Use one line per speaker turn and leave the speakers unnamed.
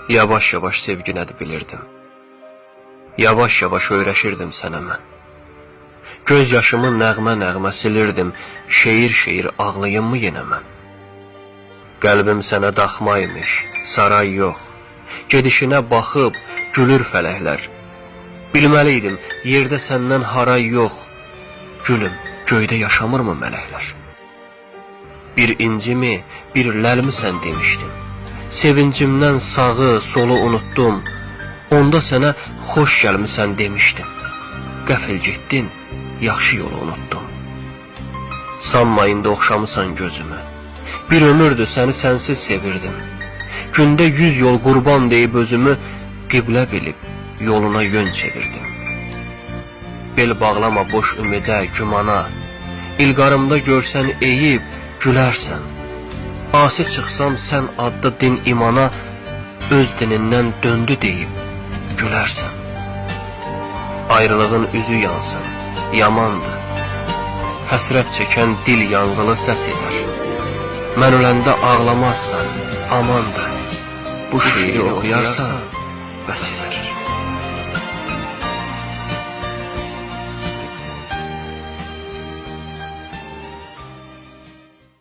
Yavaş-yavaş sevgi nədir bilirdim. Yavaş-yavaş öyrəşirdim sənə mən. Göz yaşımı nəğmə-nəğmə silirdim, şeir-şeir ağlayımmı yenə mən? Qəlbim sənə daxma imiş, saray yox. Gedişinə baxıb gülür fələklər. Bilməli idim, yerdə səndən haray yox. Gülüm, göydə yaşamırmı mələklər? Bir incimi, bir ləlmisən demişdim. Sevincimdən sağı, solu unutdum. Onda sənə xoş gəlmisən demişdim. Qəfil getdin, yaxşı yolu unutdum. Sanma indi oxşamısan gözümü. Bir ömürdür səni sənsiz sevirdim. Gündə 100 yol qurban deyib özümü qiblə bilib yoluna yön çevirdim. Bel bağlama boş ümidə, gümana. İlqarımda görsən eyib, gülərsən. Asi çıxsam sən adlı din imana, öz dinindən döndü deyib gülərsən. Ayrılığın üzü yansın, yamandır. Həsrət çəkən dil yanğılı səs edər. Mən öləndə ağlamazsan, amandır. Bu şeiri oxuyarsan, bəs edər.